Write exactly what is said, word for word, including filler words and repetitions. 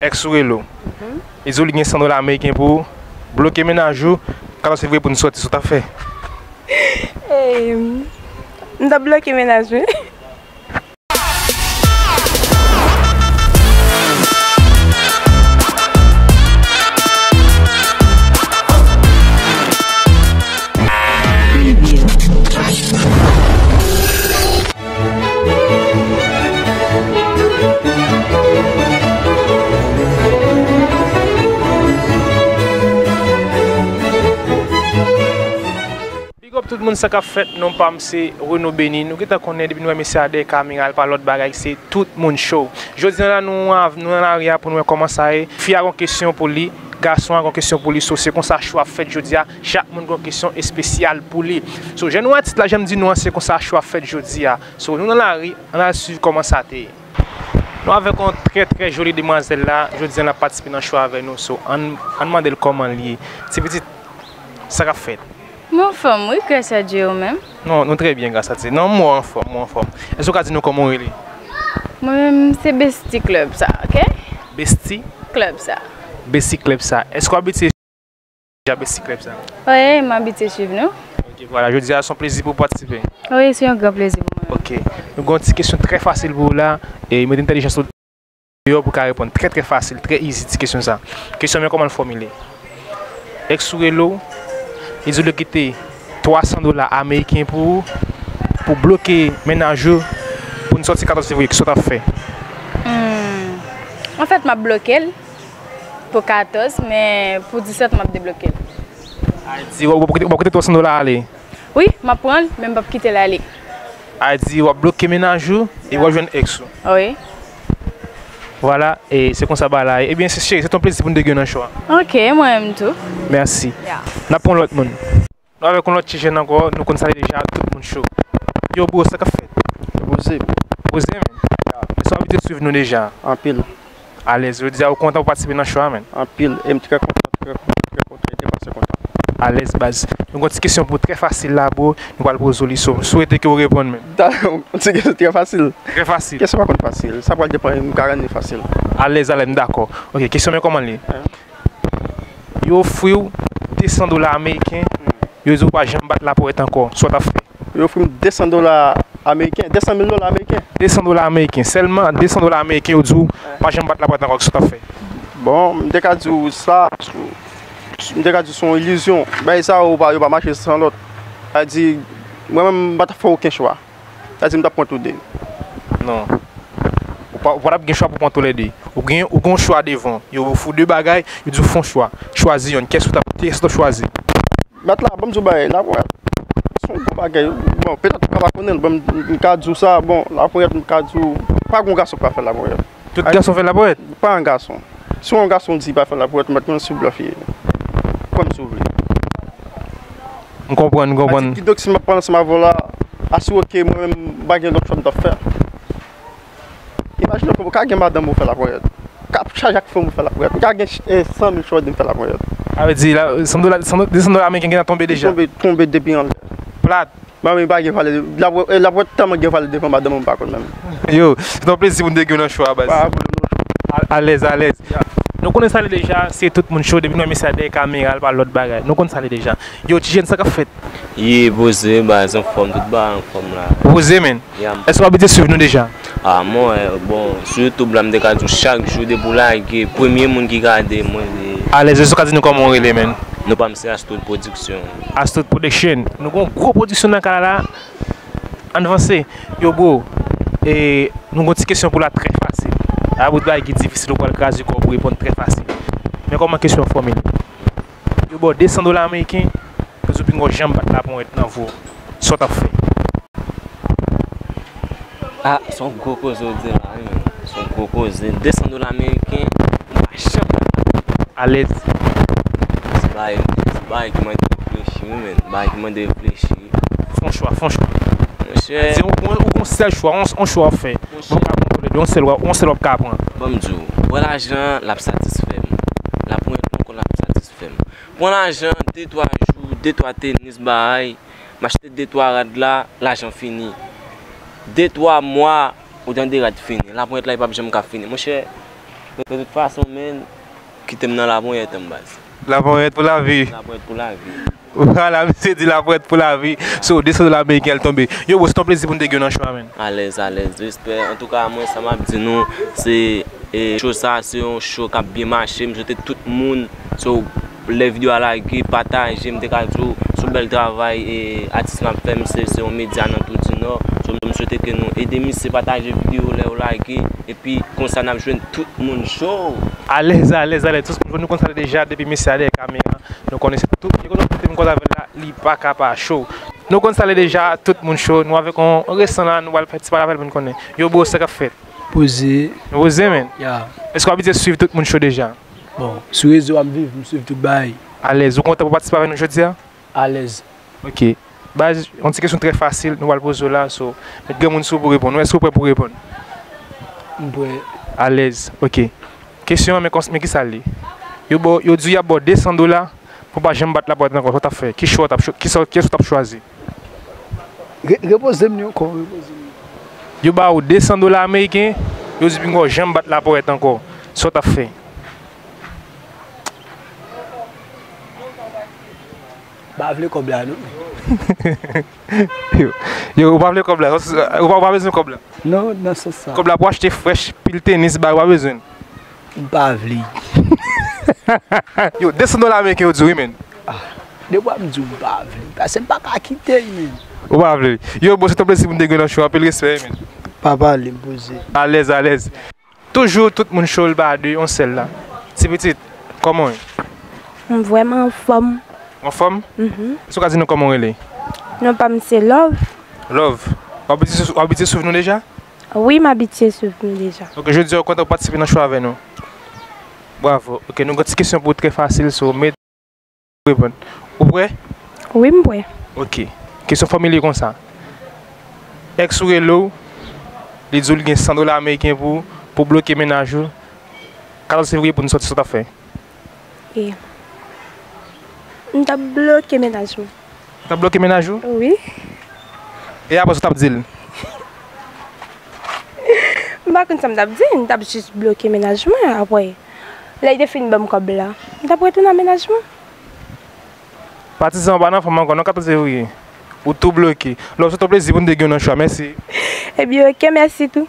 Èks ou rele w. Mhm. Li di w li gen san dola ameriken pou ou, bloke mennaj ou, katòz fevriye pou n sòti, sa w t ap fè? Em, m t ap bloke mennaj mwen. Big up tout moun, sa k ap fèt? Non pa m se Reno Beni. Nou gentan konnen depi nou wè mesye a dèyè kamera, l pa lòt bagay, se tout moun cho. Jodi a la nou, nou nan lari a pou nou wè kòman sa ye. Fi a gon kesyon pou li, gason a gon kesyon pou li. So, se konsa cho ap fèt jodi a. Chak moun gon kesyon espesyal pou li. So, jan nou atis la, jan m di nou an, se konsa cho ap fèt jodi a. So, nou nan lari, ann al swiv kòman sa te ye. Nou avèk yon trè, trè joli demwazèl la. Jodi a, l ap patisipe nan cho avèk nou. So, ann, ann mande l kòman l ye. Ti pitit, sa k ap fèt? Mwen anfòm, wi, gras a Dye, ou menm? Non, nou trè byen, gras a Dye. Non, mwen anfòm, mwen anfòm. Èske w ka di nou kòman w rele? Mwen menm, se Besti Club sa, oke? Besti? Club sa. Besti Club sa. Èske w abitye deja Besti Club sa? Wi, m abitye swiv nou. Ok, vwala, jodi a, se yon plezi pou w patisipe. Wi, se yon gran plezi pou mwen. Ok. Nou gen yon ti kesyon trè fasil pou ou la, e mete entèlijans ou deyò pou w ka reponn trè, trè fasil, trè easy ti kesyon sa. Kesyon men kòman l fòmile. Èks ou rele w, li di w li kite twa san dola ameriken pou ou, pou bloke mennaj ou, pou n sòti katòz fevriye, kisa w t ap fè? Hmm. Anfèt, m ap bloke l pou katòz, men pou disèt, m ap debloke l. A di, w ap kite, w ap kite twa san dola ale? Wi, m ap pran l, men m p ap kite l ale. A di, w ap bloke mennaj ou, e w ap jwenn èks ou. Wi. Vwala, e se konsa bagay la ye. Ebyen, se cheri, se te yon plezi pou n te gen w nan cho a. Ok, mwen menm tou. Mèsi. Ya. N ap pran lòt moun. Nou avèk yon lòt ti jèn ankò, nou konn sa li deja, tout moun cho. Yo, bro, sa k ap fèt? Poze. Poze, men. Ya. Men sa w abitye swiv nou deja? Anpil. Alèz, jodi a ou kontan pou patisipe nan cho a, men? Anpil, e m trè kontan, trè kontan, trè kontan, e depase kontan. Alèz, baz. Nou gen yon ti kesyon pou ou trè fasil la, bro. Nou pral poze w li, so, m swete ke w reponn, men. Yon ti kesyon trè fasil. Trè fasil. Kesyon pa konn fasil. Sa pral depann, m ka rann li fasil. Alèz, alèz, m dakò. Ok, kesyon men kòman l ye? Hein? Yo ofri w de san dola ameriken, yo di w pa janm bat lapòt ankò. Sa w t ap fè? Yo ofri m de san dola ameriken, de san mil dola ameriken. De san dola ameriken, sèlman de san dola ameriken, yo di w pa janm bat lapòt ankò, kisa w t ap fè? Bon, m te ka di w sa, m te ka di w se yon ilizyon. Bagay sa yo pa, yo pa mache san lòt. Sa di, mwen menm, m pa t ap fè okenn chwa. Sa di m t ap pran tou de. Non. Ou pa, ou pa t ap gen chwa pou pran tou lè de. Ou gen, ou gen yon chwa devan. Yo ofri w de bagay, yo di w fè yon chwa. Chwazi yonn. Kiyès ou t ap, kiyès ou t ap chwazi? Mèt la, ban m di w bagay, laponyèt se yon bon bagay. Bon, petèt ou ka pa konnen l, bon, m, m ka di w sa, bon, laponyèt, m ka di w, pa gen yon gason k pa fè laponyèt. Tout gason fè laponyèt? Pa yon gason. Si yon gason di pa fè laponyèt, mèt mwen sou blòf ye. Kwè m si w vle. M konprann, m konprann. Kidonk, si m ap pale ansanm avè w la, asire w ke mwen menm, m pa gen lòt chwa m t ap fè. Imajine w ka gen madanm ou fè laponyèt. Ka chaje ak fanm ou fè laponyèt. Ou ka gen, eh, san mil chwa di m fè laponyèt. Sa vle di, la, san dola, san do-, de san dola ameriken gentan tonbe deja? Tonbe, tonbe depi anlè. Plat. Manmi pa gen valè. Laponyèt, eh, laponyèt tèlman gen valè devan madanm ou, m pa konn menm. Yo, se yon plezi pou n te gen w nan cho a, baz. Pa pwoblèm non. A-, alèz, alèz. Ya. Nou konnen sa li deja, se tout moun cho, depi nou wè mesye a dèyè kamera, l pa lòt bagay. Nou konn sa li deja. Yo, ti jèn, sa k ap fèt? Ye, poze, baz, anfòm, tout bagay anfòm la. Poze, men. Ya, m- Èske w abitye swiv nou deja? A, mwen, bon, sou YouTube la, m te ka di w chak jou depi w lage, premye moun ki gade mwen, se Alèz, èske w ka di nou kòman w rele, men? Non pa m se Astroud Production. Astroud Production. Nou gen yon gwo pwodiksyon nan kay la. Ann vanse. Yo, bro, e, nou gen yon ti kesyon pou w la trè fasil. A bout bagay ki difisil, ou pral kraze kò w pou reponn trè fasil. Men kòman kesyon an fòmile? Yo ba w de san dola ameriken, yo di w pinga w janm bat laponyèt nan vi w. Sa w t ap fè? A, se yon gwo koze w di la, wi, men. Se yon gwo koze. De san dola ameriken, m pa janm bat laponyèt. Alèz. Se bagay, se bagay ki mande reflechi, wi, men. Bagay ki mande reflechi. Fè yon chwa, fè yon chwa. Monchè. Di, ou, ou, ou gon sèl chwa, yon, yon chwa w ap fè. Monchè. Bon, pa pran tou lè de, yon sèl w ap, yon sèl w ap ka pran. Ban m di w, pran lajan an, l ap satisfè m. Laponyèt, mwen konn l ap satisfè m. Pran lajan an, de twa jou, de twa tenis, bagay, m achte de twa rad la, lajan fini. De twa mwa, ou tande rad fini. Laponyèt la, li p ap janm ka fini. Monchè, De tout fason, men, kite m nan laponyèt an baz. Laponyèt pou lavi. Laponyèt pou lavi. Vwala, misye di laponyèt pou lavi. So, de san dola ameriken al tonbe. Yo, bro, se yon plezi pou n te gen w nan show a, man. Alèz, alèz. Respè. Antouka, mwen, sa m ap di nou, se e, show sa, se yon show k ap byen mache. M swete tout moun, so, lè videyo a lage, pataje, m te ka di w, se yon bèl travay e atis m ap fè, misye se yon medya nan Tou Di Nò. So, m swete ke nou ede misye pataje videyo lè yo lage, epi konsa n ap jwenn tout moun cho. Alèz, alèz, alèz. Tout moun, nou konn sa deja, depi mesye a dèyè kamera, nou konnen se tou. Li konnen kote m koz avè l la, li pa ka pa cho. Nou konn sa deja, tout moun cho. Nou avèk yon resan la, nou pral fè ti pale avè l pou n konnen. Yo, bro, sa k ap fèt? Poze. Nou poze, men? Ya. Èske w abitye swiv tout moun cho deja? Bon, sou rezo a m viv, m swiv tout bagay. Alèz, ou kontan pou w patisipe avè nou jodi a? Alèz. Ok. Baz, yon ti kesyon trè fasil, nou pral poze w la, so, met granmoun sou ou pou reponn. Èske w prè pou reponn? M prè. Alèz, ok. Kesyon an, men kons-, men kisa l ye? Yo ba w, yo di w y ap ba w de san dola pou w pa janm bat lapòt ankò, sa w t ap fè? Ki chwa w t ap chwa-, kisa, kiyès ou t ap chwazi? Re-, repoze m li ankò, repoze m li ankò. Yo ba w de san dola ameriken, yo di pinga w janm bat lapòt ankò, sa w t ap fè? M pa vle kòb la non. Yo, yo, ou pa vle kòb la, ou pa, ou pa bezwen kòb la. Non, nan sans sa. Kòb la pou achte frèch, pil tenis, bagay, ou pa bezwen l. M pa vle. Yo, de san dola ameriken yo di w wi, men. Ah, de bwa m di w m pa vle. Paske m pa ka kite l, men. Ou pa vle. Yo, bon, se te yon plezi pou m te gen w nan show, anpil respè wi, men. Pa pale, m poze. Alèz, alèz. Toujou tout moun cho, l pa de yon sèl la. Ti pitit, kòman w ye? M vrèman anfòm. Ou anfòm? Mhm. Èske w ka di nou kòman w rele? Non pa m se Love. Love. W abitye, w abitye swiv nou deja? Wi, m abitye swiv nou deja. Ok, jodi a w kontan pou patisipe nan show avè nou? Bravo. Ok, nou gen ti kesyon pou ou trè fasil, so, men Reponn. Ou prè? Wi, m prè. Ok. Kesyon fanmi l ye konsa. Èks ou rele w, li di w li gen san dola ameriken pou ou, pou w bloke mennaj ou, katòz fevriye pou nou sòti, sa w t ap fè? E. M t ap bloke mennaj mwen. Ou t ap bloke mennaj ou? Wi. E apre sa w t ap di l? M pa konn sa m t ap di, m t ap jis bloke mennaj mwen, apre. Lè l te fin ban m kòb la, m t ap retounen a mennaj mwen. Patizan, ou pa nan fòm ankò non, katòz fevriye. Ou tou bloke. Love, se te yon plezi pou n te gen w nan show a. Mèsi. Ebyen, oke, mèsi tou.